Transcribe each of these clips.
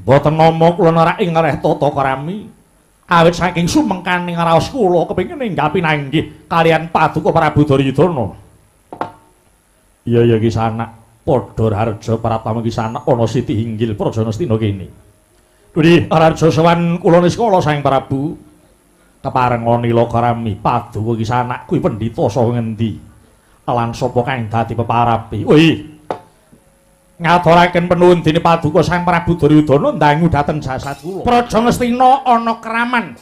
Mboten nama kula nerak ing ngereh tata krami. Awit saking sumengkaning raos kula kepengin enggah pinanggih kaliyan Paduka Prabu Duryudana. Iya ya ki sanak padha harja pratama ki sanak ana siti inggil Praja Ngastina kene. Dudi harja sowan kula niskala Sang Prabu. Keparenga nila krami Paduka ki sanak kuwi pendhita saka ngendi? Lan sapa kang dadi peparape? Wih. Ngaturaken penuwun dene Paduka Sang Prabu Duryudana ndangu dhateng jasad kula. Praja Ngastina ana kraman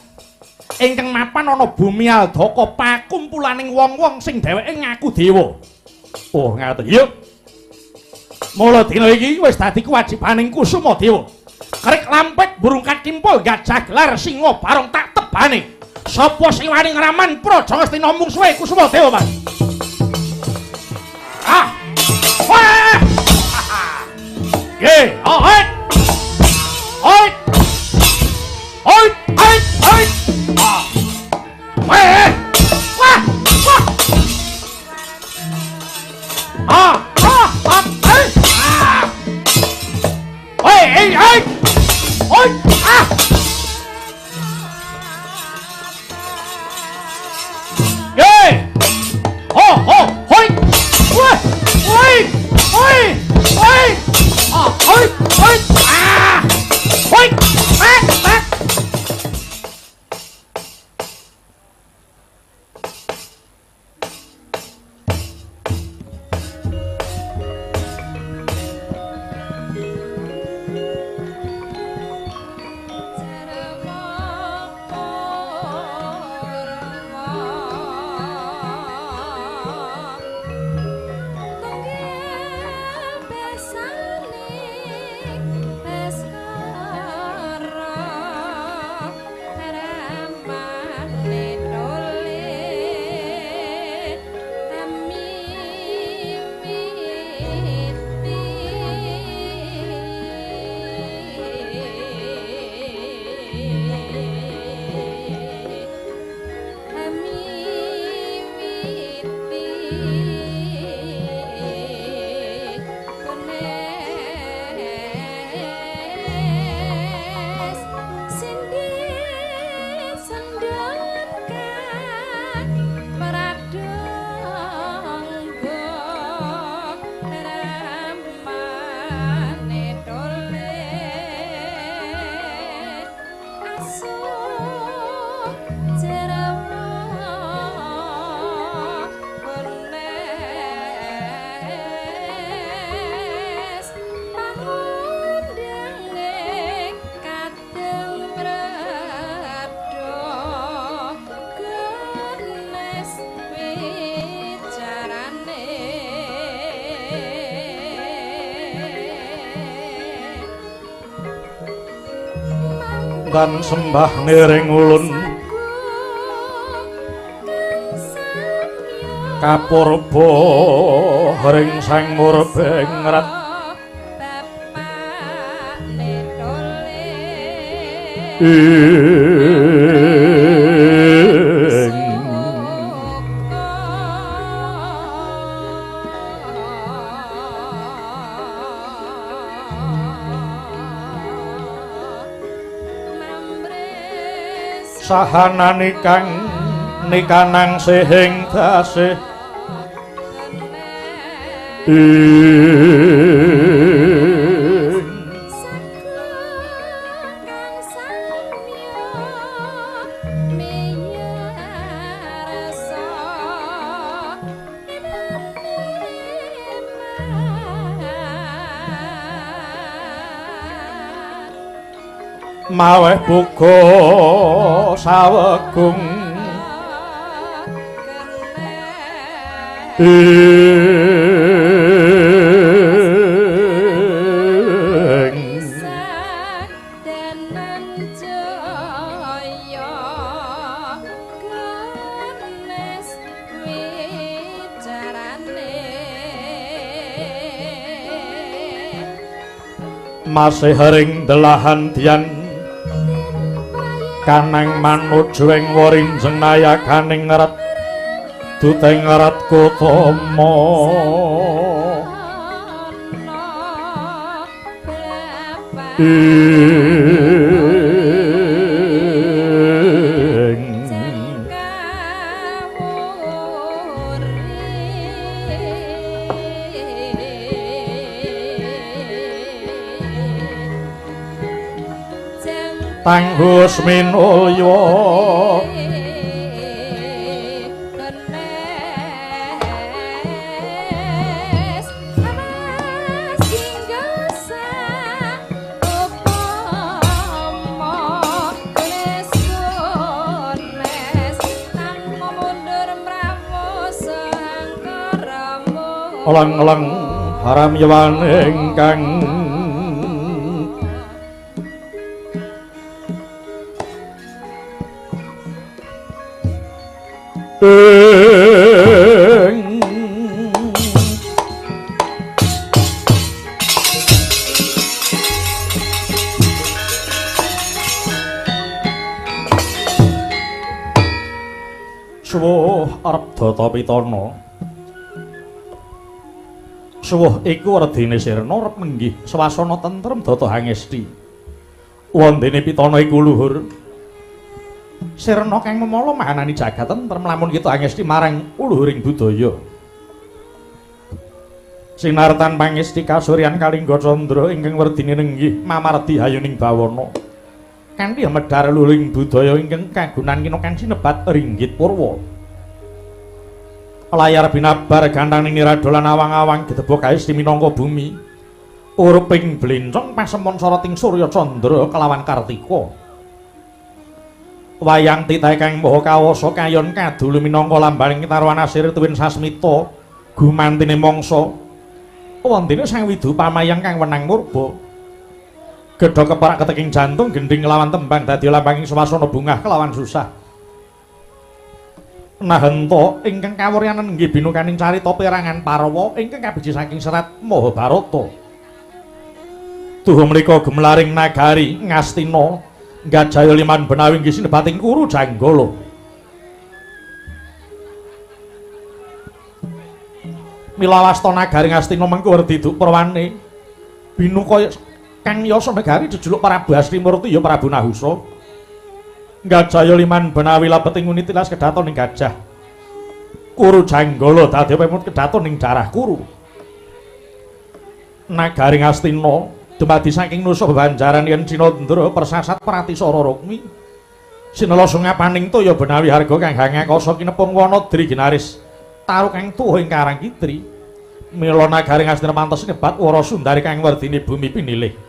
ingkang mapan ana bumi Aldaka pakumpulaning wong-wong sing dheweke ngaku dewa. Oh, ngaten. Yuk. Mula dina iki wis dadi kewajibaning Kusuma Dewa. Krik lampet burung kakimpul gajah gelar singa barong tak tebane. Sapa sing wani ngraman Praja Ngastina mungsuhe Kusuma Dewa, Mas? Ah. Wah! Ye, oi. Oi. Oi, oi, oi. Ah. Weh. Wah, wah. Ah, ah, ah, eh. Ah. Oi, oi, oi. Oi, ah. Ye. Oh, oh, hoi. Woi, woi, oi, oi. Ah, oi, oi, ah, oi, ah, ah. Dan sembah niring ulun kapurba ring Sang Murbengrat sahanani kang nikanang sihing dasih maweh buka sawegung ing masih ring delahan dian kanang manuju ing warinjeng nayakaning rat duteng rat kutama ing Tanggus minulya elang-elang haram yawane ingkang ing suwuh arep data pitana. Suwuh iku redine sirna arep menggih swasana tentrem data hangesti. Wondene pitana iku luhur. Sirna kang memala mahanani jagat tentrem lamun kita hangesti marang uluhuring budaya. Sinartan pangesti kasuryan kalingga candra ingkang werdine nenggih mamardi hayuning bawana. Kanthi medhar luhuring budaya ingkang kagunan kinokan sinebat ringgit purwa. Layar binabar gantang niradolan awang-awang gedebok kaesti minangka bumi. Uruping blencong pasemon soroting surya candra kelawan kartika. Wayang titahe kang maha kawasa kayon kadulu minangka lambaning taruhan asir tuwin sasmita gumantine mangsa. Wondene Sang Widu pamayang kang wenang murba. Gedha keparak keteking jantung gendhing kelawan tembang dadi lambanging swasana bungah kelawan susah. Nahenta ingkang kawuryanen nggih binukaning carita perangan Parawa ingkang kabiji saking serat Mahabharata. Tuhu mrika gemlaring nagari Ngastina Gajaya liman benawi nggih sinebating Kuru Janggala. Mila wasta nagari Ngastina mengko werdi duprawane binuka kang yasa negari jejuluk Prabu Asrimurti ya Prabu Nahusa. Gajaya liman benawi labeting nguni tilas kedaton ing gajah. Kuru Janggala dadi pemut kedaton ing darah Kuru. Nagari Ngastina dumadi saking nusa bebanjaran yen Cinandra persasat Pratisara Rukmi. Sinela sungapaning toya benawi harga kang hangakasa kinepung wana dri ginaris taru kang tuwa ing Karang Kitri. Mila nagari Ngastina pantes nyebat Wara Sundari kang werdine bumi pinilih.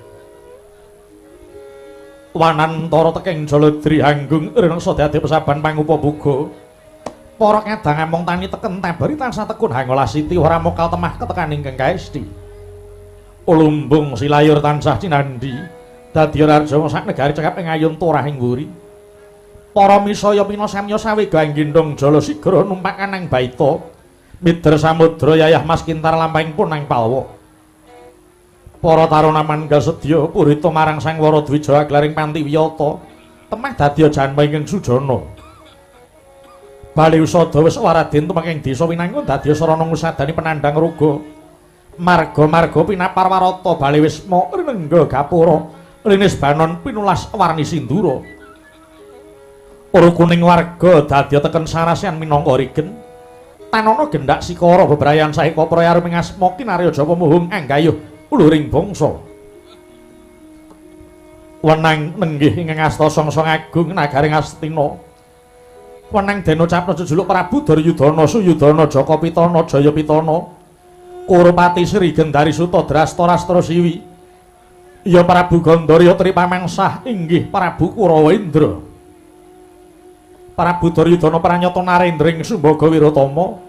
Wanantara teking Jaladri Hanggung rineksa dadi pesaban pangupaboga. Para kadang among tani teken tabari tansah tekun hangolasiti ora mokal temah ketekaning ingkang kaesti. Lumbung silayur tansah cinandhi dadi raja sak negari cekap ing ayun turah ing wuri. Para misaya mina samya sawega nggendhong jala sigra numpak kanang baita mider samudra yayah mas kintar lampahing punang palwa. Para taruna mangga sedya purita marang Sang Wara Dwija aglaring panti wiyata temah dadi janma ingkang sujana. Bali usada wis waraden tumenging desa Winangun dadi sarana ngusadani penandang raga. Marga-marga pinapar warata bali wisma rinengga gapura linis banon pinulas warni sindura. Urukuning warga dadi teken sarasehan minangka rigen. Tanana gendak sikara bebrayan saeka praya aruming asma kinarya japa muhung anggayuh uluring bangsa. Wenang nenggih ingkang asta sangsa agung nagari Ngastina. Wenang den ucapna jejuluk Prabu Duryudana Suyudana Jaka Pitana Jaya Pitana Kurupati Sri Gendari Suta Drasta Rastra Siwi. Ya Prabu Gandharya Tripamangsah inggih Prabu Kurawendra. Prabu Duryudana pranyata narendra ing Sumbaga Wiratama.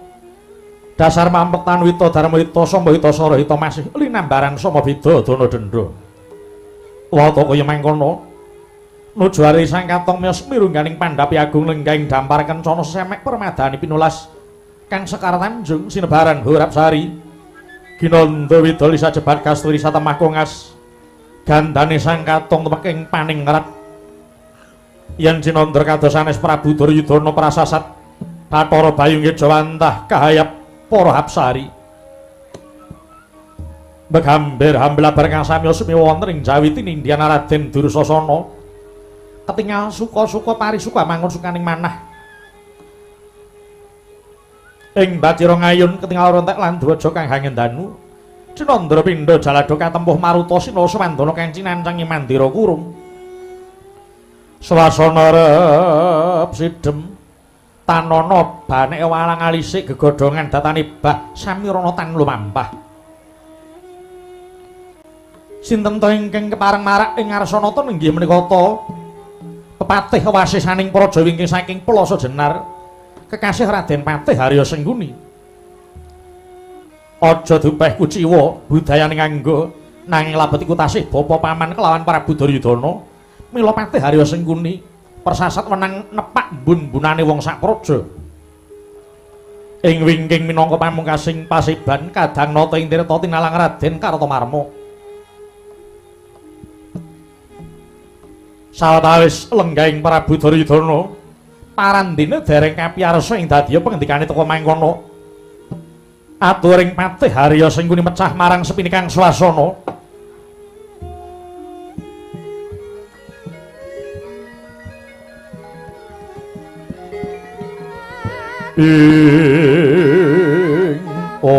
Dasar mampek tanwita darmawita sambahita sarahita masih linambaran samabeda dana denda. Wata kaya mangkono nuju ari sang katong miyos mirungganing pandhapi agung lenggahing dampar kencana sesemek permadani pinulas kang sekar tanjung sinebaran Horapsari. Ginanda widoli sajebat kasturi satemah kongas gandane sang katong tumeking paningrat. Yen Cinandra kados sanes Prabu Duryudana prasasat Bathara Bayu Ngejawantah kahayap para hapsari. Begamber hamblabar kang samya sumiwa wonten ing Jawi tinindyan Raden Dursasana. Ketingal suka-suka parisuka mangun sukaning manah. Ing Bacira ngayun ketingal rontek lan dwaja kang hangendanu. Cinandra pindha jalada katempuh maruta sina sumandana kang cinancangi mandira kurung. Swasana rep sidem tanana baneke walang alisik gegodhongan datane bah samirana tan lumampah. Sinten ta ingkang kepareng marak ing Ngarsanata inggih menika ta pepatih wasisaning praja wingking saking Plasa Jenar kekasih Raden Patih Harya Sengkuni. Aja dupeh kuciwa budayane nganggo nanging labet iku tasih bapa paman kelawan Prabu Duryudana. Mila Patih Harya Sengkuni persasat wenang nepak mbun-mbunane wong sak praja. Ing wingking minangka pamungkasing paseban kadang nata ing tirta tinalang Raden Kartamarma. Sawetawis lenggahing Prabu Duryudana parandene dereng kapiyarsa ing dadiya pengendikane teka mangkono. Aturing Patih Harya Sengkuni mecah marang sepinikang swasana. Ing om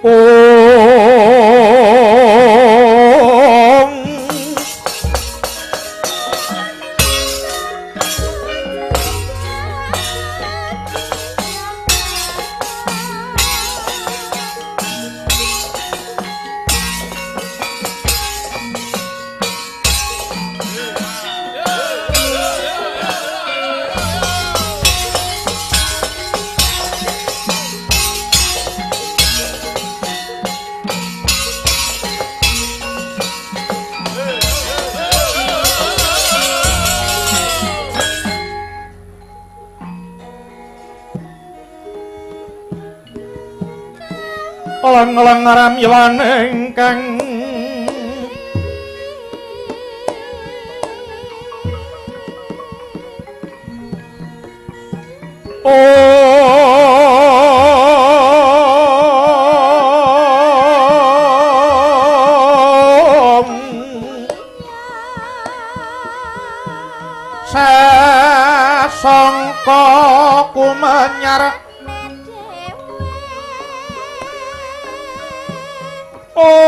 om Lang-lang ramyawan ingkang om sasangka kumenyar om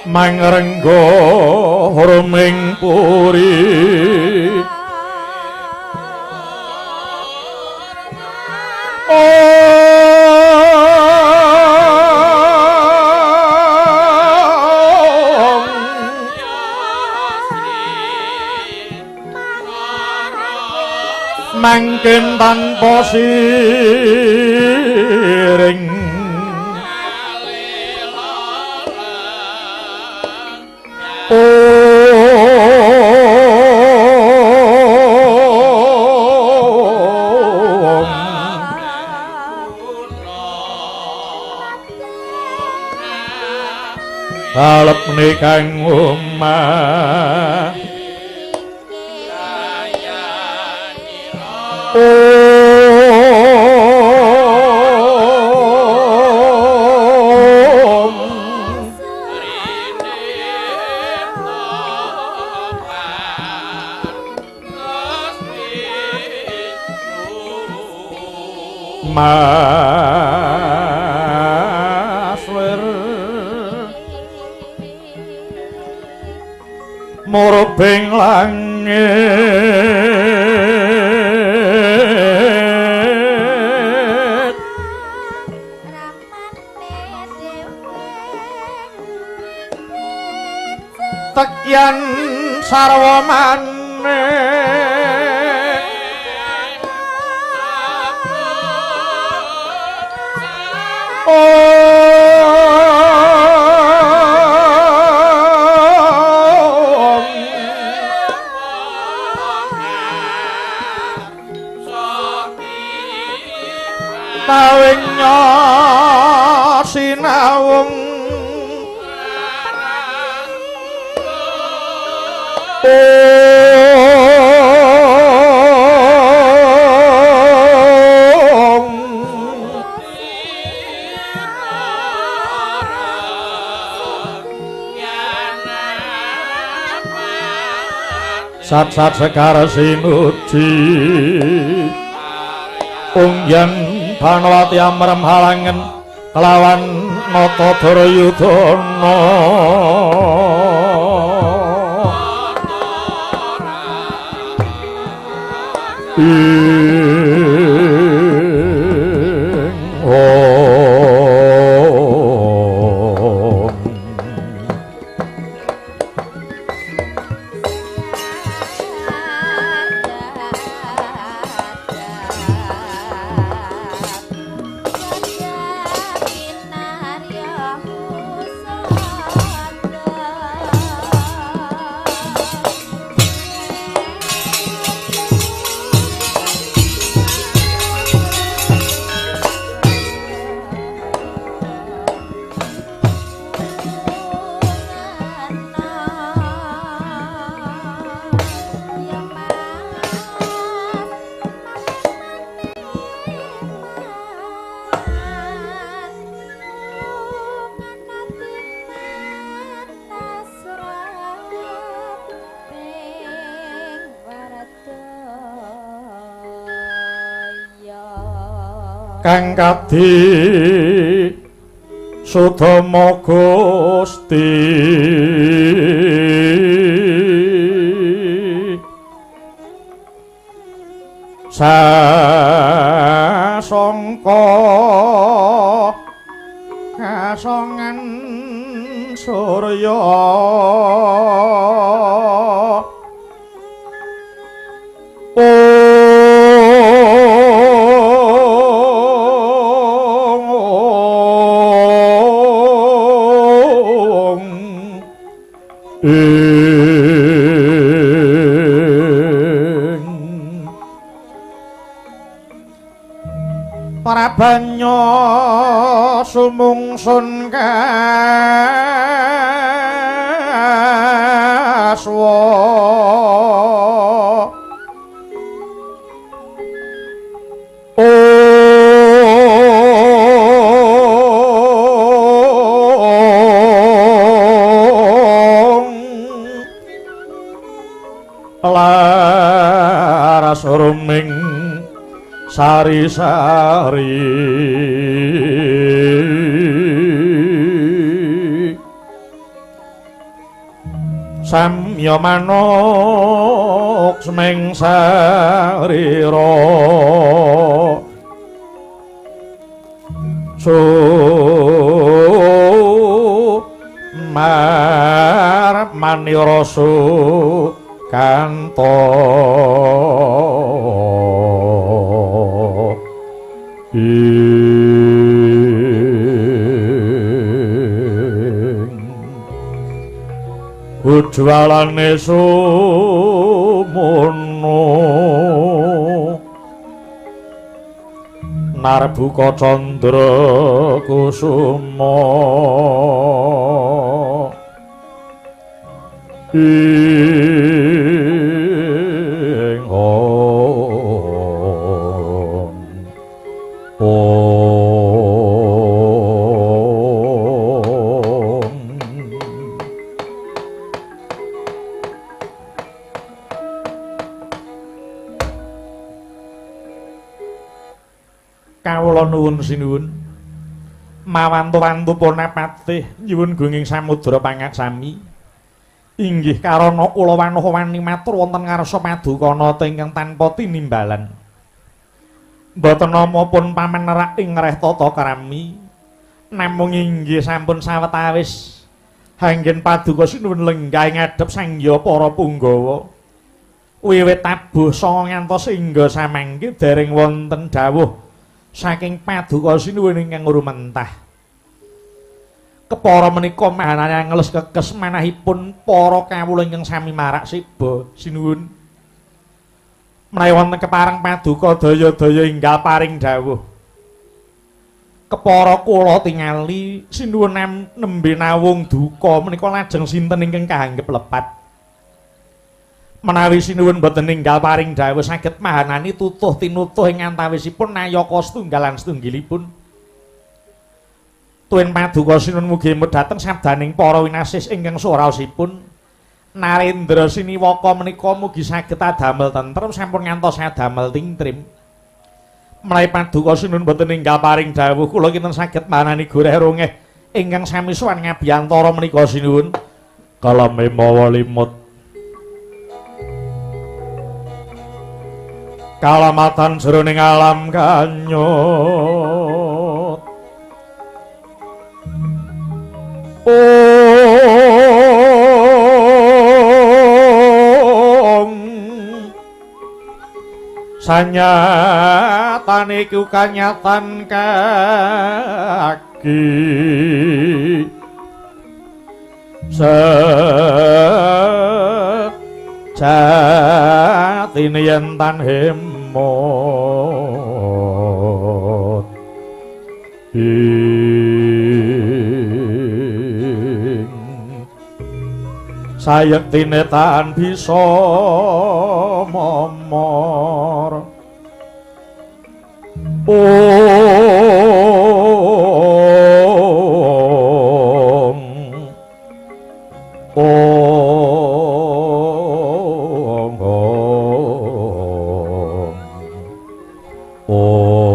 mangrenggo ruming puri om mangken tanpa siring om alepne kang omah om Mas lir murubing langit tekyan sarwa manik om Sinawung Sat-sat sekar sinuji Ungyan Banowati amrem halangen kelawan Nata Duryudana. Kang kadi Sudama Gusti sasongko kasongan surya Prabanya sumungsun kaswa Laras ruming sari-sari samya manuk sming sarira sumar manira sukanta. Ujwalane sumono narbuka candra kusuma ing Kawula nuwun sinuwun mawantu-wantu punapatih nyuwun gunging samudra pangaksami inggih karana kula wanuh wani matur wonten ngarsa paduka nata ingkang tanpa tinimbalan. Mboten nama pun pamenerak ing ngreh tata krami namung inggih sampun sawetawis hanggen paduka sinuwun lenggah ngadhep sangya para punggawa wiwit tabuh sanga ngantos hingga samangke dereng wonten dawuh saking paduka sinuwun ingkang rumentah. Kepara menika mahanane ngeles kekes manahipun para kawula ingkang sami marak siba sinuwun. Menawi wonten kepareng paduka daya-daya enggal paring dawuh. Kepara kula tingali sinuwun nembe nawung duka menika lajeng sinten ingkang kaanggep lepat. Menawi sinuwun boten ninggal paring dawuh saged mahanani tutuh tinutuh ing antawisipun nayaka setunggalan setunggilipun. Tuwin paduka sinuwun mugi emut dhateng sabdaning para winasis ingkang suraosipun. Narendra siniwaka menika mugi saged adamel tentrem sampun ngantos adamel tingtrim. Menawi paduka sinuwun boten ninggal paring dawuh kula kinten saged manani goreh rongeh ingkang sami sowan ngabiyantara menika sinuwun. Kalame mawa limut kalamatan jroning alam kanyut. Om sanyatane iku kanyatan kaki sejatine yen tan hemot ing sayektine tan bisa momor. Om Om Om Om.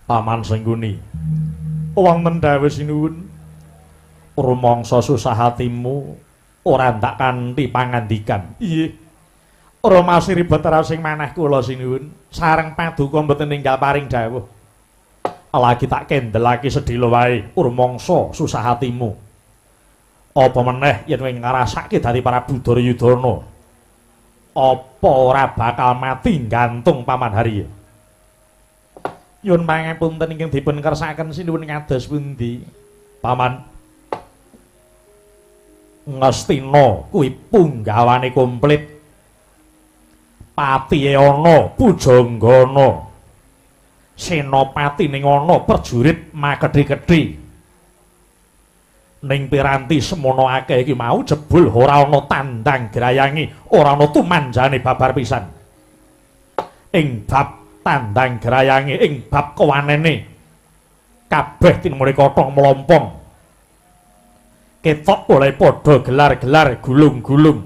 Paman Sengguni, wonten dawuh sinuwun. Rumangsa susah hatimu ora ndak kanthi pangandikan. Inggih. Rumasi ribet sing manah kula sinuwun. Sareng paduka mboten ninggal paring dawuh. Lagi tak kendelake sedhela wae rumangsa susah hatimu. Apa meneh yen kowe ngrasake dadi Prabu Duryudana? Apa ora bakal mati gantung Paman Harya? Nyuwun pangapunten ingkang dipun kersakaken sinuwun kados pundi? Paman Ngastina kuwi punggawane komplit. Patihe ana, pujangga ana. Senopati ning ana, prajurit makedhi-kedhi. Ning piranti semono akeh iki mau jebul ora ana tandang grayangi, ora ana tumanjane babar pisan. Ing bab tandang grayangi, ing bab kewanene kabeh tinemune kotong mlompong. Ketok oleh padha gelar-gelar gulung-gulung.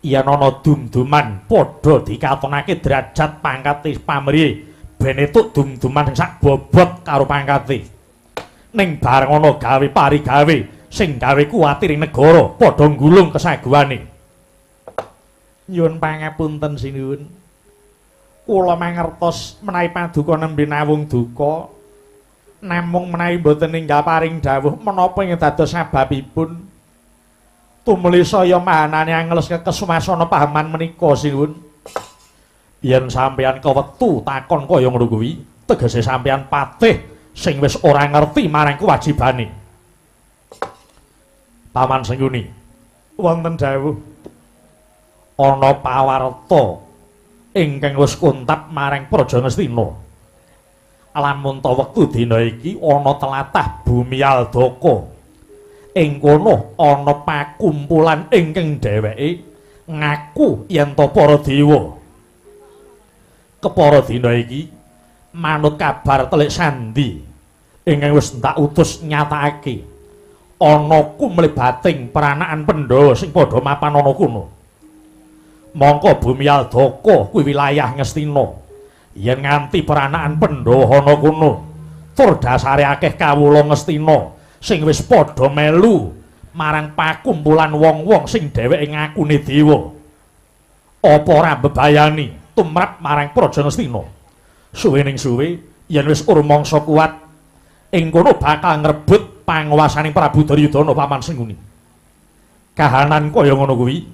Yen ana dum-duman padha dikatonake derajat pangkate pamrihe ben etuk dum-duman sing sak bobot karo pangkate. Ning bareng ana gawe parigawe sing gawe kuwatir ing negara padha nggulung kesaguane. Nyuwun pangapunten sinuwun. Kula mangertos menawi paduka nembe nawung duka. Namung menawi mboten ninggal paring dawuh menapa ing dados sababipun tumuli saya mahanane angles kekesumasana pahaman menika sinuwun. Yen sampeyan kewetu takon kaya ngono kuwi tegese sampeyan patih sing wis ora ngerti marang kewajibane. Paman Sengguni, wonten dawuh ana pawarta ingkang wis kontap marang Praja Ngastina. Lamun ta wektu dina iki ana tlatah Bumi Aldaka. Ing kono ana pakumpulan ingkang dheweke ngaku yen ta para dewa. Kepara dina iki manut kabar telik sandi ingkang wis ndak utus nyatakake ana kumlibating peranakan Pandhawa sing padha mapan ana kono. Mongko Bumi Aldaka kuwi wilayah Ngastina. Yen nganti peranakan Pandhawa ana kono tur dasare akeh kawula Ngastina sing wis padha melu marang pakumpulan wong-wong sing dheweke ngakune dewa. Apa ora mbebayani tumrap marang Praja Ngastina? Suwe ning suwe yen wis rumangsa kuat ing kono bakal ngrebut panguwasaning Prabu Duryudana Paman Sengguni. Kahanan kaya ngono kuwi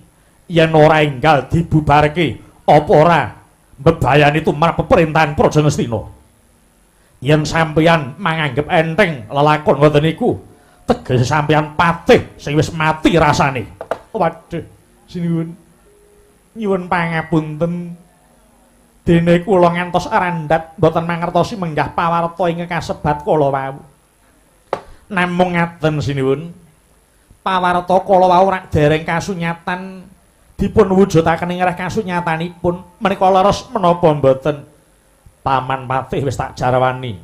yen ora enggal dibubarke apa ora mbebayani tumrap pemerintahan Praja Ngastina. Yen sampeyan manganggep enteng lelakon ngoten niku, Tegese sampeyan patih sing wis mati rasane. Waduh, sinuwun. Nyuwun pangapunten. Dene kula ngantos randhat mboten mangertosi menggah pawarta ingkang kasebat kala wau. Namung ngaten sinuwun. Pawarta kala wau rak dereng kasunyatan dipun wujudaken ing reh kasunyatanipun menika leres menapa mboten? Paman Patih wis tak jarwani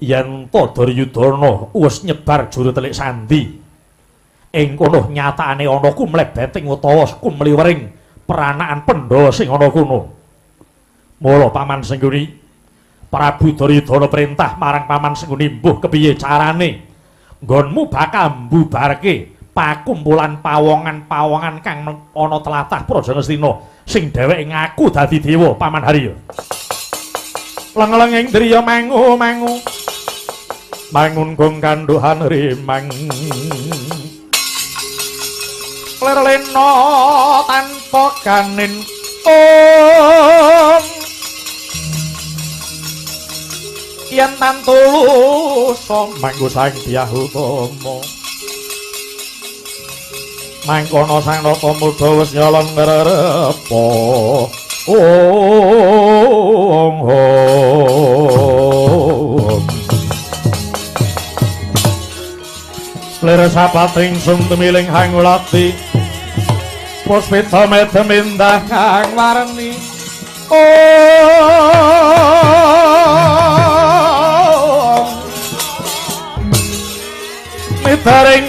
yen to Duryudana wis nyebar juru telik sandi. Ing kono nyatakane ana kumlebeting utawa kumliwering peranakan Pandhawa sing ana kono. Mula Paman Sengguni, Prabu Duryudana perintah marang Paman Sengguni mbuh kepiye carane nggonmu bakal mbubarke pakumpulan pawongan-pawongan kang ana tlatah Praja Ngastina sing dheweke ngaku dadi dewa. Paman Harya. Leng-lenging driya mangu-mangu mangun gong kandhuhan rimang lerlena tanpa ganin om yen tantulusa manggo sang Dyah Utama mangkono sang nata muda wis nyolong ngrerepa ong hong lir sapating sum temiling hangulati puspita medem indah kang warni ong midaring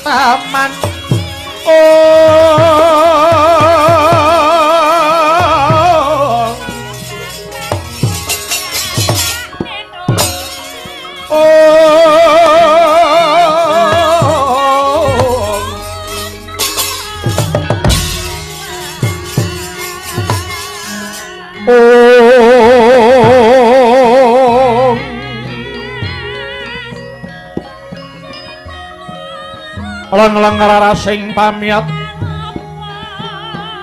taman Leng-leng rarasing pamiat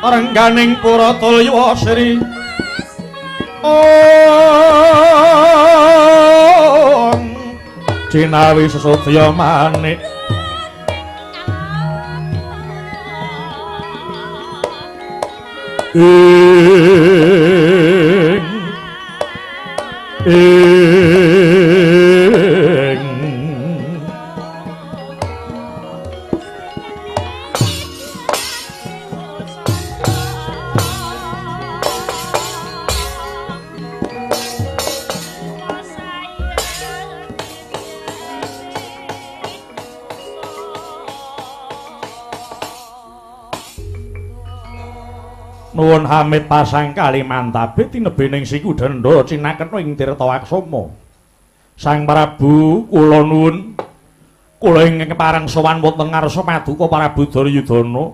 rengganing pura tulya sri ong jinawi sesudya manik ing ing Nuwun Hamid pasang Kalimantabe tinebening siku denda cinakena ing Tirta Aksama. Sang Prabu kula nuwun kula ingkang kepareng sowan wonten ngarsa paduka Prabu Duryudana.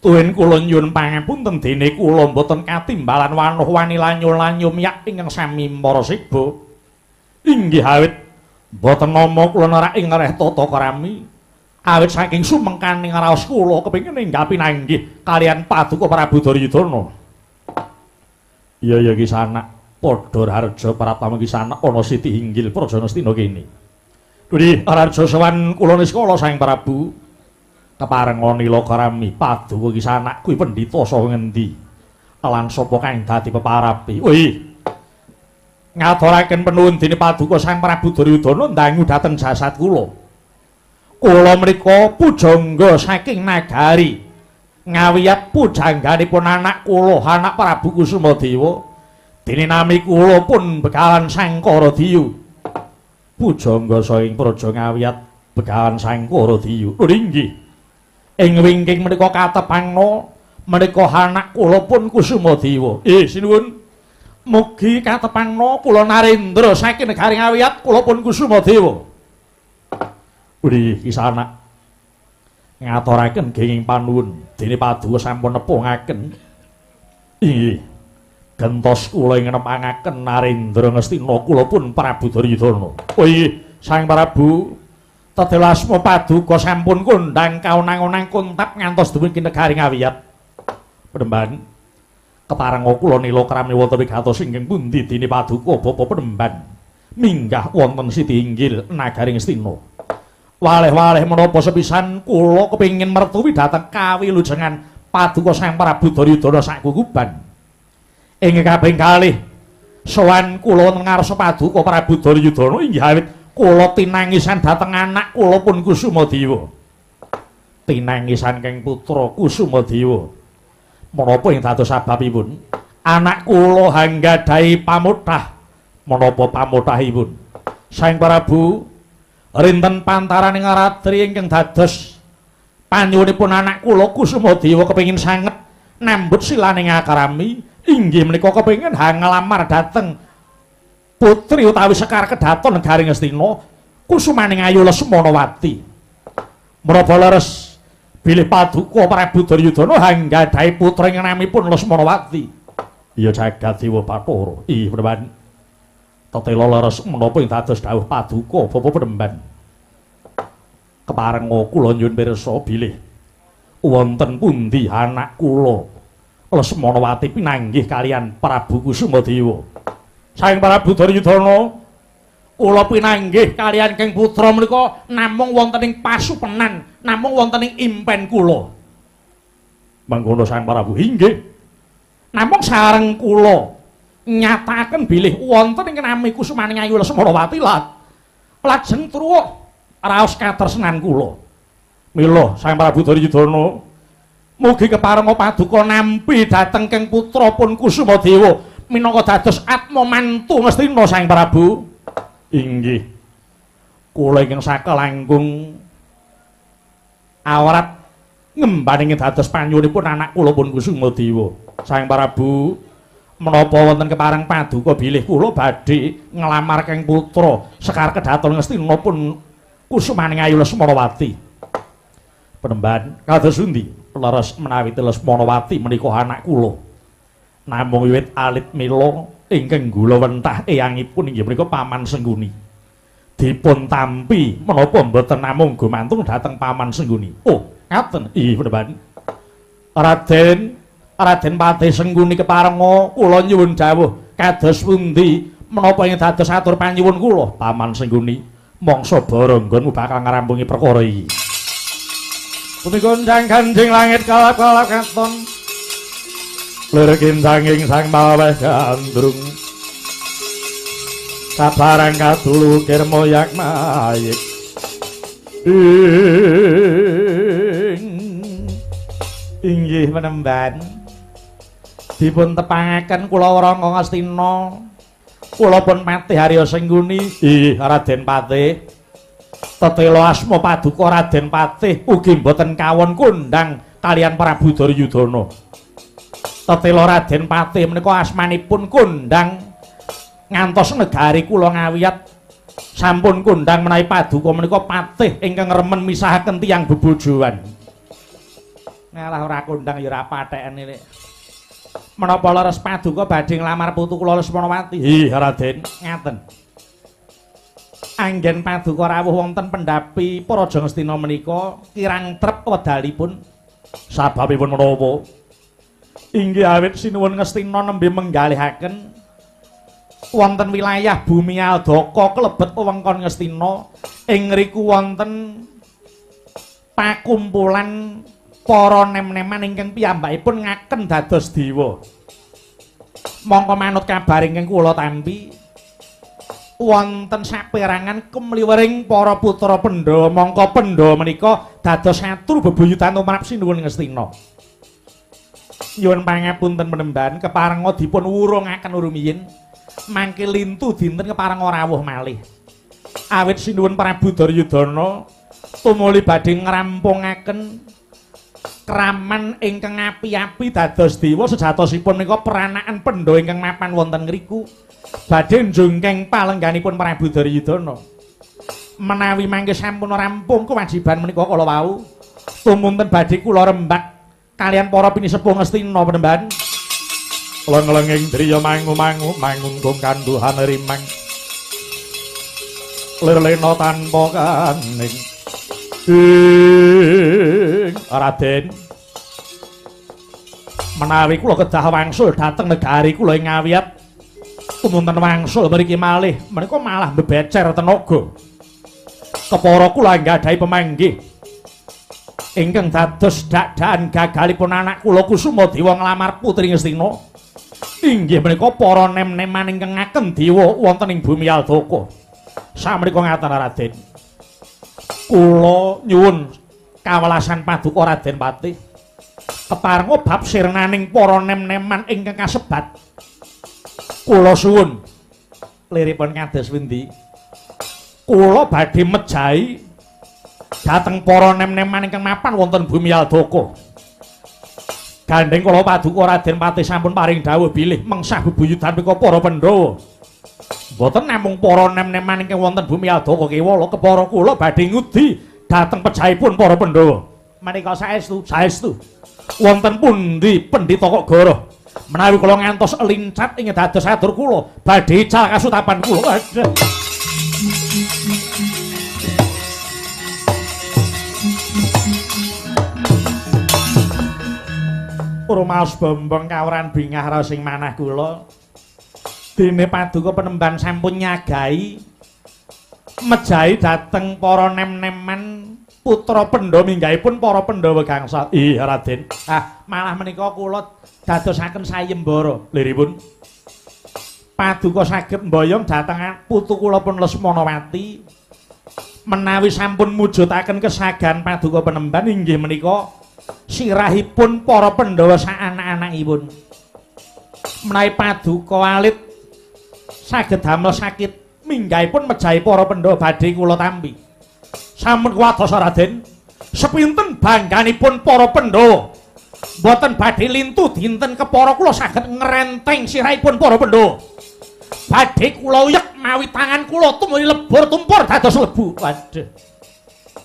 Tuwin kula nyuwun pangapunten dene kula mboten katimbalan wanuh wani lanyu-lanyu miyak ingkang sami para siba. Inggih awit mboten nama kula nerak ing reh tata krami. Awit saking sumengkaning raos kula kepengin enggah pinanggih kaliyan paduka Prabu Duryudana. Iya ya ki sanak padha harja pratama ki sanak ana siti inggil Praja Ngastina kene. Duh harja sowan kula niskala Sang Prabu keparenga nila krami paduka ki sanak kuwi pendhita saka ngendi lan sapa kang dadi peparape. Wih ngaturaken penuwun dene paduka Sang Prabu Duryudana ndangu dhateng jasad kula. Kula mrika pujangga saking nagari Ngawiyat pujangganipun anak kula, anak Prabu Kusumadewa. Dene nami kula pun Begawan Sangkara Diyu. Pujangga saking Praja Ngawiyat Begawan Sangkara Diyu. Lho inggih. Ing wingking menika katepangna menika anak kula pun Kusumadewa. Sinuwun. Mugi katepangna kula Narendra saking negari Ngawiyat kula pun Kusumadewa. Uri kisana ngaturaken genging panuwun dene paduka sampun nepungaken. Inggih. Gentos kula ing nepangaken Narendra Ngastina kula pun Prabu Duryudana. Oh inggih, Sang Prabu tetelasma paduka sampun kondhang kaonang-onang kontap ngantos dumugi negari Ngawiyat. Penemban keparenga kula nila krami wonten wigatos ingkang pundi dene paduka Bapak Penemban minggah wonten siti inggil nagari Ngastina. Waleh-waleh menapa sepisan kula kepengin mertuwi dhateng kawilujengan Paduka Sang Prabu Duryudana sakukuban. Ing kaping kalih sowan kula ngarsa Paduka Prabu Duryudana inggih awit kula tinangisan dhateng anak kula pun Kusumadewa. Tinangisan keng putra Kusumadewa. Menapa ing dados sababipun? Anak kula hanggadhahi pamothah. Menapa pamothahipun? Sang Prabu, rinten pantaraning ratri ingkang dados panyuwunipun anak kula Kusumadewa kepengin sanget nambut silaning akrami, inggih menika kepengin hanglamar dhateng putri utawi Sekar Kedaton negari Ngastina Kusumaning Ayu Lesmanawati. Menapa leres bilih Paduka Prabu Duryudana hanggadhahi putra ingkang namipun Lesmanawati? Iya jagat dewa Bathara. Ih penemban. Tetela leres menapa ing dados dawuh Paduka Bapak penemban? Keparenga kula nyuwun pirsa bilih wonten pundi anak kula Lesmanawati pinanggih kalian Prabu Kusumadewa. Sang Prabu Duryudana, kula pinanggih kalian keng putra menika namung wonten ing pasupenan, namung wonten ing impen kula. Mangkono Sang Prabu, inggih. Namung sareng kula nyatakaken bilih wonten ing nami Kusumaning Ayu Lesmanawati lajeng truwuk raos katresnan kula. Mila Sang Prabu Duryudana mugi keparenga paduka nampi dhateng keng putra pun Kusumadewa minangka dados atma mantu Ngastina Sang Prabu. Inggih. Kula ingkang sakelangkung awrat ngembaning dados panyuwunipun anak kula pun Kusumadewa. Sang Prabu, menapa wonten kepareng paduka bilih kula badhe nglamar keng putra Sekar Kedaton Ngastina pun Kusumaning Ayu Lesmanawati? Penemban, kados pundi? Leres menawi Lesmanawati menika anak kula. Namung wiwit alit mila ingkang gula wentah eyangipun inggih menika Paman Sengguni. Dipun tampi menapa mboten namung gumantung dhateng Paman Sengguni. Oh, ngaten. Ih, penemban. Raden Patih Sengguni keparenga kula nyuwun dawuh kados pundi menapa ing dados atur panyuwun kula? Paman Sengguni, mangsa bara nggonmu bakal ngrampungi perkara iki. Punika gonjang ganjing langit kalap-kalap katon. Lir kintanging sang maweh gandrung. Sabarang kadulu ukir moyak mayik. Inggih penemban. Dipun tepangaken kula Rangga Ngastina. Kula pun Patih Arya Sengguni. Ih, Raden Patih. Tetela asma Paduka Raden Patih ugi mboten kawon kondhang kalian Prabu Duryudana. Tetela Raden Patih menika asmanipun kondhang ngantos negari kula Ngawiyat sampun kondhang menawi paduka menika patih ingkang remen misahaken tiyang bebojoan. Ngalah ora kondhang ya ora patheken nek. Menapa leres paduka badhe nglamar putu kula Lesmanawati? Ih, Raden, ngaten. Anggen paduka rawuh wonten pendhapi Praja Ngastina menika kirang trep wedalipun. Sababipun menapa? Inggih awit sinuwun Ngastina nembe menggalihaken wonten wilayah Bumi Aldaka klebet wewengkon Ngastina. Ing ngriku wonten pakumpulan para nem-neman ingkang piyambakipun ngaken dados dewa. Mongko manut kabar ingkang kula tampi wonten saperangan kemliwering para putra Pandhawa. Mongko Pandhawa menika dados satru bebuyutan tumrap sinuwun Ngastina. Nyuwun pangapunten penemban, keparenga dipun wurungaken rumiyin mangke lintu dinten keparenga rawuh malih. Awit sinuwun Prabu Duryudana tumuli badhe ngrampungaken kraman ingkang api-api dados dewa sejatosipun menika peranakan Pandhawa ingkang mapan wonten ngriku badhe njungkeng palengganipun Prabu Duryudana. Menawi mangke sampun rampung kewajiban menika kala wau, tumunten badhe kula rembak kalian para pinisepuh Ngastina penemban. Leng-lenging driya mangu-mangu mangungkung kanduhan rimang. Lir lena tanpa kaning. Ing Raden, menawi kula kedah wangsul dhateng negari kula ing Ngawiyat, tumunten wangsul mriki malih menika malah mbebecer tenaga. Kepara kula nggadhahi pemanggih ingkang dados dak-dakan gagalipun anak kula Kusuma Dewa nglamar Putri Ngastina. Inggih menika para nem-neman ingkang ngaken dewa wonten ing bumi Aldaka. Sakmenika ngaten Raden. Kula nyuwun kawelasan paduka Raden Patih. Keparenga bab sirnaning para nem-neman ingkang kasebat. Kula suwun liripun kados pundi? Kula badhe mejahi dhateng para nem-neman ingkang mapan wonten bumi Aldaka. Gandheng kula paduka Raden Patih sampun paring dawuh bilih mengsah bebuyutan menika para Pandhawa. Mboten namung para nem-neman ingkang wonten bumi Aldaka kewala, kepara kula badhe ngudi dhateng pejahipun para Pandhawa. Menika saestu, saestu. Wonten pundi pendhita kok goroh? Menawi kula ngantos lincat ing dados atur kula, badhe ical kasutapan kula. Aduh. Rumaos bombong kawran bingah raos ing manah kula. Dene paduka penemban sampun nyagahi mejahi dhateng para nem-neman putra Pandhawa minggahipun para Pandhawa gangsal. Iya Raden. Ah, malah menika kula dadosaken sayembara. Liripun paduka saged mboyong dhateng putu kula pun Lesmanawati. Menawi sampun mujudaken kesagan paduka penemban inggih menika sirahipun para Pandhawa sak anak-anakipun. Menawi paduka alit saged damel sakit minggahipun mejahi para Pandhawa badhe kula tampi. Sampun kuwatos Raden, sepinten bangganipun para Pandhawa mboten badhe lintu dinten kepara kula saged ngrenteng sirahipun para Pandhawa. Badhe kula uyek mawi tangan kula tumuli lebur tumpur dados lebu. Waduh.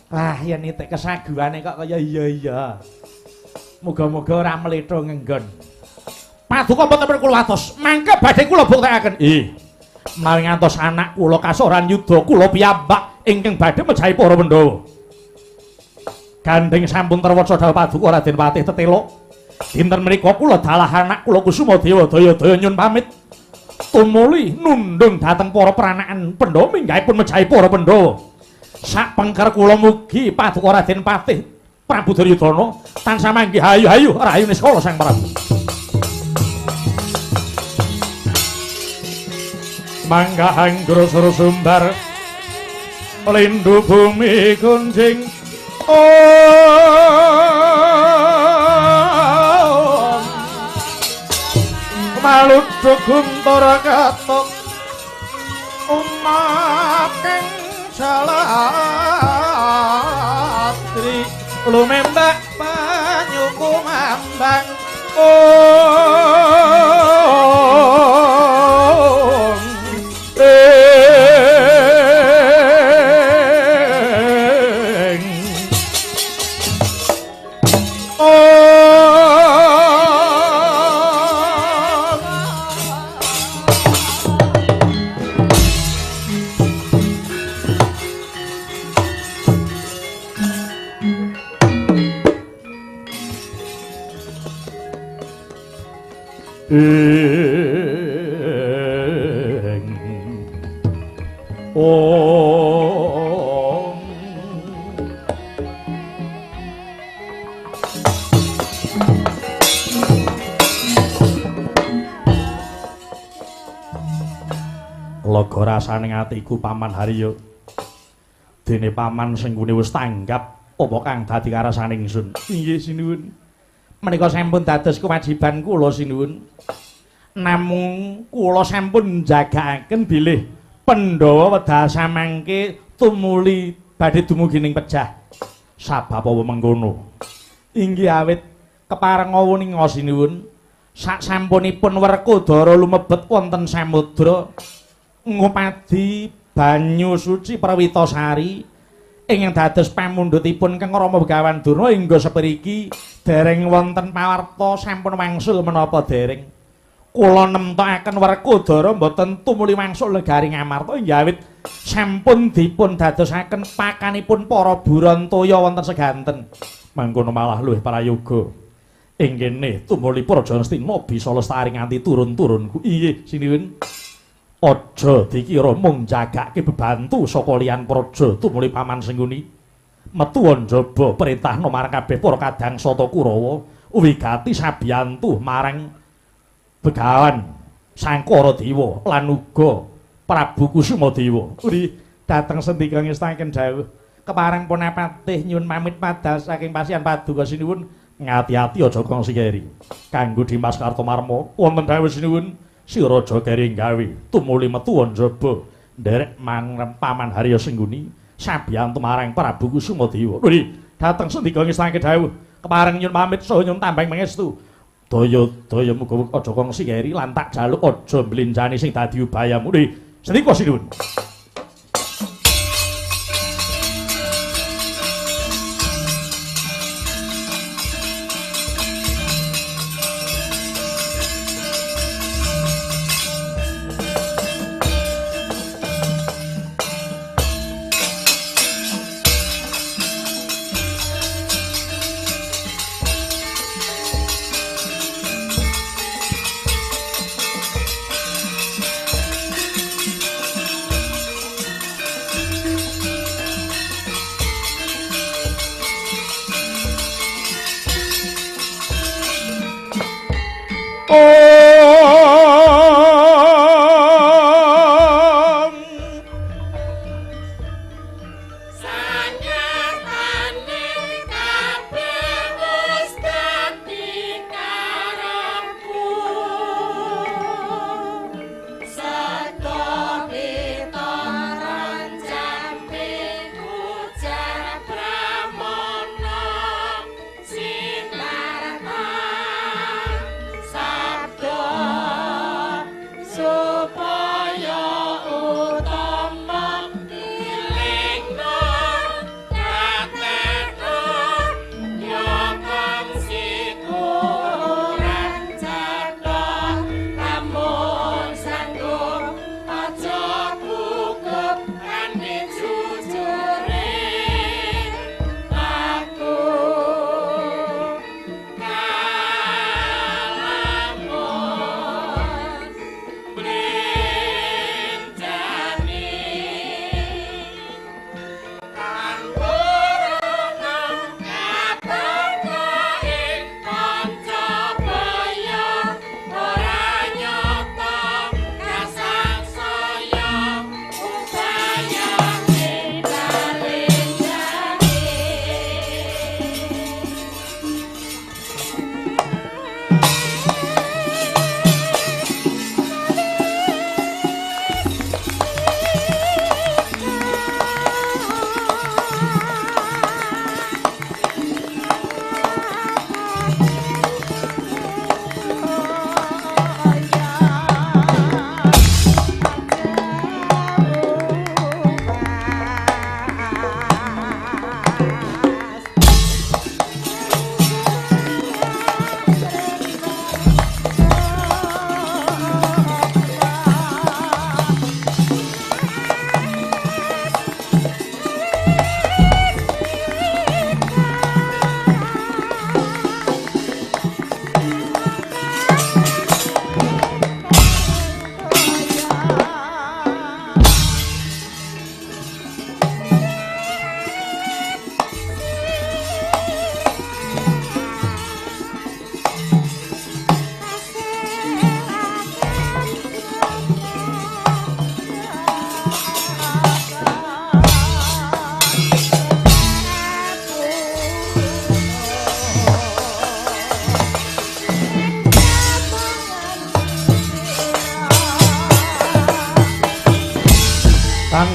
Wah, yen nitik kesaguane kok kaya iya iya. Muga-muga ora mletho ngenggon. Paduka mboten kula watos, mangke badhe kula buktekaken. Ih. Menawi ngantos anak kula kasoran yuda kula piyambak ingkang badhe mejahi para Pandhawa. Gandheng sampun terwaca dawuh paduka Raden Patih tetelok. Dinten menika kula dalah anak kula Kusuma Dewa daya-daya nyun pamit. Tumuli nundung dhateng para peranakan Pandhawa minggahipun mejahi para Pandhawa. Sak pengker kula mugi paduka Raden Patih Prabu Duryudana tansah manggih hayu-hayu rahayu niskala Sang Prabu. Mangga anggra sumbar lindu bumi kunjing om maluduk guntara katok umaking jalatri lumembak banyu kumambang om ing om. Ing om. Lega rasane atiku Paman Haryo. Dene paman sing gune wis tanggap apa kang dadi karasane ingsun. Inggih sinuwun. Menika sampun dados kewajiban kula sinuwun. Namung kula sampun njagakaken bilih Pandhawa wedal samangke tumuli badhe dumugi ning pejah. Sabab apa mengkono? Inggih awit keparenga wuninga sinuwun. Sak sampunipun Werkudara lumebet wonten samudra ngupadi banyu suci Perwitasari ingkang dados pamundhutipun Kang Rama Begawan Durna hingga sepriki dereng wonten pawarta sampun wangsul menapa dereng. Kula nemtokaken Werkudara mboten tumuli wangsul negari Ngamarta inggih awit sampun dipun dadosaken pakanipun para Burantaya wonten seganten. Mangkono malah luwih prayoga. Ing kene tumuli Praja Astina bisa lestari nganti turun-turunku. Inggih sinuwun. Aja dikira mung jagake bebantu saka liyan praja tumuli Paman Sengkuni. Metu njaba perintahna marang kabeh para kadang sata Kurawa wigati sabiyantu marang Begawan Sangkara Dewa lan uga Prabu Kusuma Dewa. Uri dhateng sendika ngestaken dawuh kepareng pun apatih nyuwun pamit padal saking pasian paduka sinuwun. Ngati-ati aja kongsi keri. Kanggo Dimas Kartomarma wonten dawuh sinuwun si raja keri gawe tumuli metu njaba nderek marang Paman Harya Sengkuni sabiyantu marang Prabu Kusuma Dewa. Uri dhateng sendika ngestake dawuh kepareng nyuwun pamit saha nyuwun tambang pangestu. Daya-daya muga aja kongsi keri lan tak jaluk aja mblenjani sing dadi ubayamu. Uri sendika sinuwun.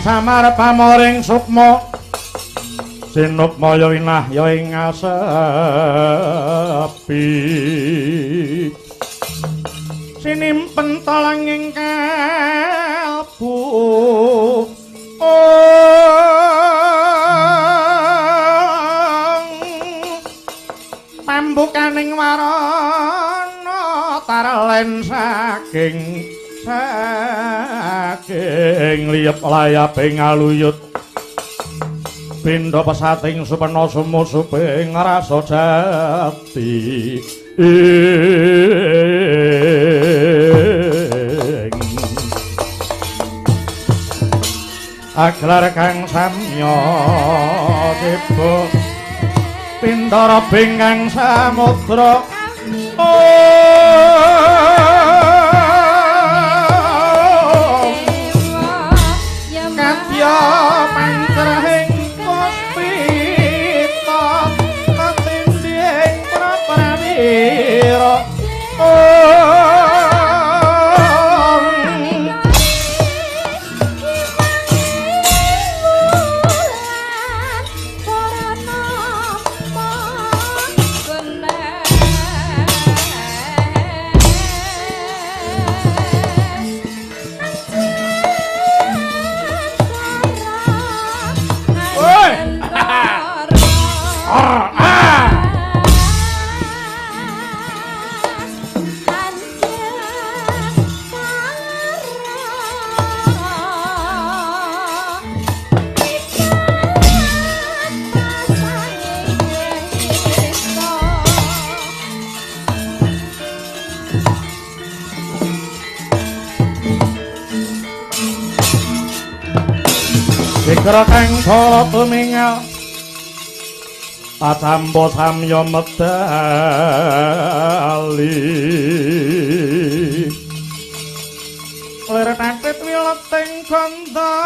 Samar pamoring sukma sinukmaya winah ya ing asepi sinimpen talanging kalbu pambukaning warana tarlen saking saking liyep layaping aluyut pindha pesating supena sumusuping rasa jati ing. Aglar kang samya tiba pintara bingkang samudra. Kadya mantrahing puspita katindhing praprawira. Kra kang bala tumingal atampa samya medali lir tatit wileting ganda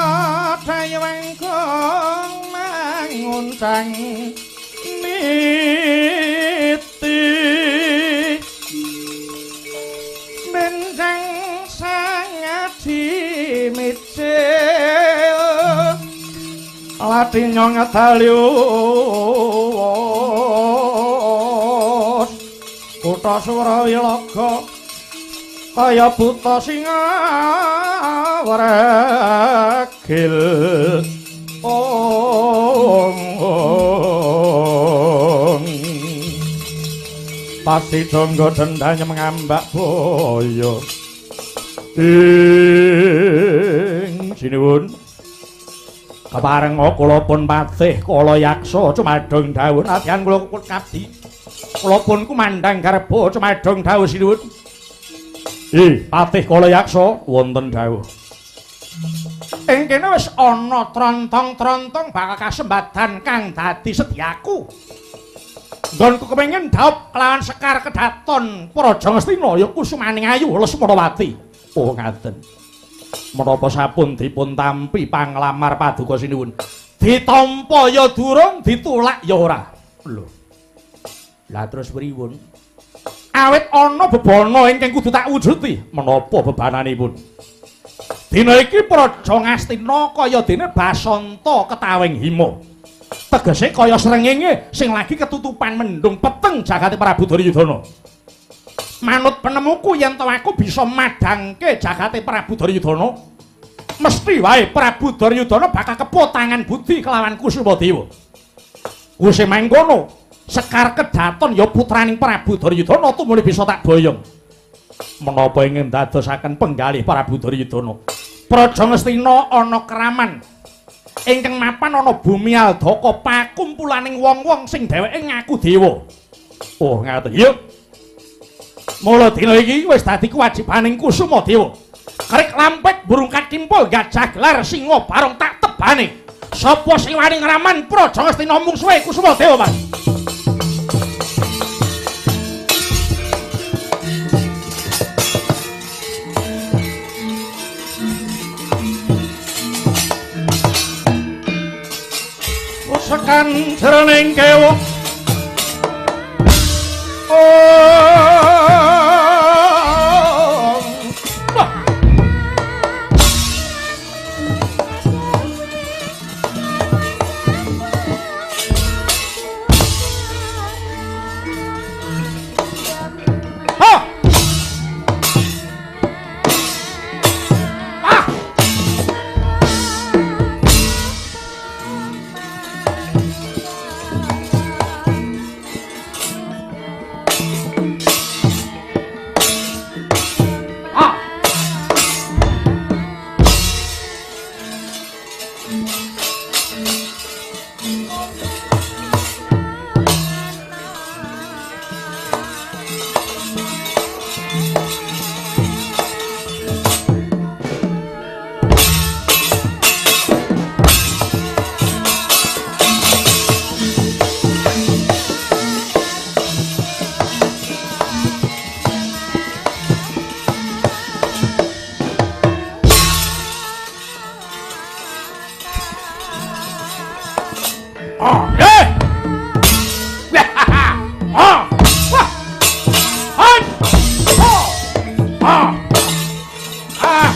dayaweng gong manguncang niti benjang sangadi micil lati nyong ngedali kutha Surawilaga kaya buta singa wregil. Pasti jonggo dendanya mengambak boyo ing sinuwun. Kepareng kula pun patih kala yaksa cumadong dawuh nadyan kula kapdi kula pun kumandhang garba cumadong dawuh sinuwun. Patih kala yaksa wonten dawuh. Ing kene wis ana trontong-trontong bakal kasembadan kang dadi sedyaku. Nggonku kepengin dhaup kelawan Sekar Kedaton Praja Ngastina ya Kusumaning Ayu Lesmanawati. Oh ngaten. Menapa sampun dipun tampi panglamar paduka sinuwun? Ditampa ya durung, ditulak ya ora. Lho. Lah terus pripun? Awit ana bebana ingkang kudu tak wujuti. Menapa bebananipun? Dina iki Praja Ngastina kaya dene Basanta ketawing hima. Tegese kaya srengenge sing lagi ketutupan mendung peteng jagate Prabu Duryudana. Manut penemuku yen to aku bisa madhangke jagate Prabu Duryudana, mesti wae Prabu Duryudana bakal kepotangan budi kelawan Kusumadewa. Kuse mangkono, Sekar Kedaton ya putraning Prabu Duryudana tumuli bisa tak boyong. Menapa ingin dadosaken penggalih Prabu Duryudana? Praja Ngastina ana keraman ingkang mapan ana bumi Aldaka pakumpulaning wong-wong sing dheweke ngaku dewa. Oh ngaten. Yuk. Mula dina iki wis dadi kewajibaning Kusumadewa. Krik lampet burung kakimpul gajah gelar singa barong tak tebane. Sapa sing wani ngraman Praja Ngastina mungsuhe Kusumadewa, Mas? Usekan jroning kewa. Eh. Ah. Wah. Han. Oh. Ah. Ah.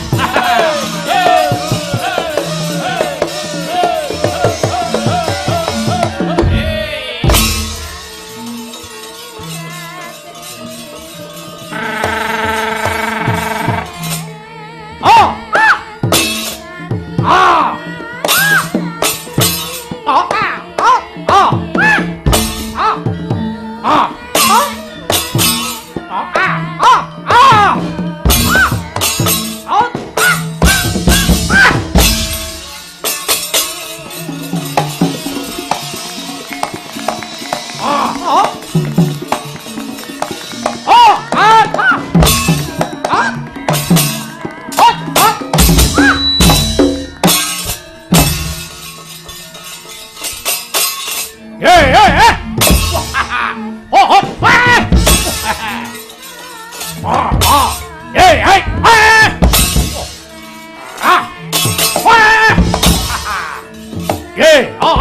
Oh. Ah. Oh. Oh. Oh. Ah. Ah. Oh. Oh. Ah. Oh. Ah. Oh. Ah. Oh. Oh. Ah. Ah. Ah. Oh. Oh. Hey, hey, hey. Oh, oh, ah. Ah, ah. Hey, hey, hey. Ah. Ah. Hey, oh,